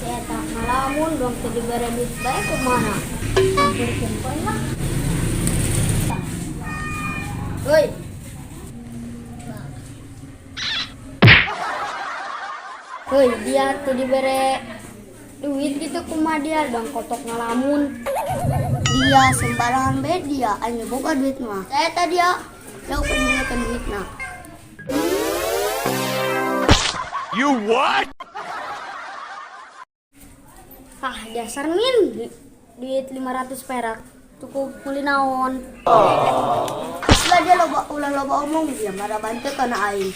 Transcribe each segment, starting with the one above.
Si eta ngalamun dong, teu dibere duit bae, kumaha? Hampurkeun poe lah. Hoi. Hoi, dia teu dibere duit gitu, kumaha dia dong kotok ngalamun? Dia sembarangan bae dia, aing boga duit mah. Saya tadi ya, jauh penyulutan duitna. You what? Ah, dasar min, duit 500 perak cukup beli naon? Geus lah dia, loba ulah loba omong, dia marah bante kana aing.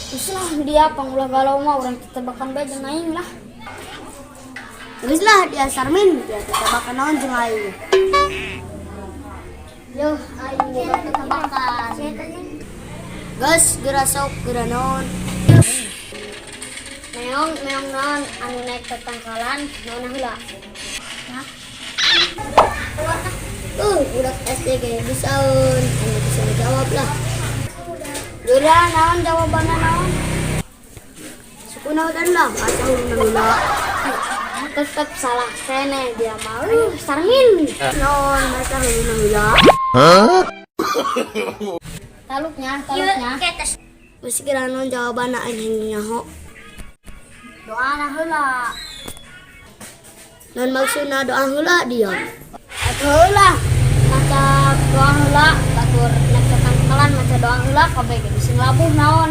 Terus lah dia, pang ulah galau mah, urang tebakan bae jeung aing lah. Geus lah dia Sarmin, dia tebakan naon jeung aing? Yo, aing boga tebakan. Geus geura sok, geura naon? Meong meong naon anu naik ke tangkalan naon heula? Hah? Budak SD ge bisaeun, anu bisa ngejawab lah. Geura naon jawabanna, naon? Sukuna udan lah, asa huluna heula. Tetep salah kene dia mah. Sarmin. Naon asa huluna heula? Taluknya, taluknya. Geus geura naon jawabanna, aing nyaho. Doa na heula. Naon maksudna doa heula dia? Atuh heula. Maca doa heula, batur naik ke tangkalan maca doa heula kabeh ge bisa ngelabuh naon.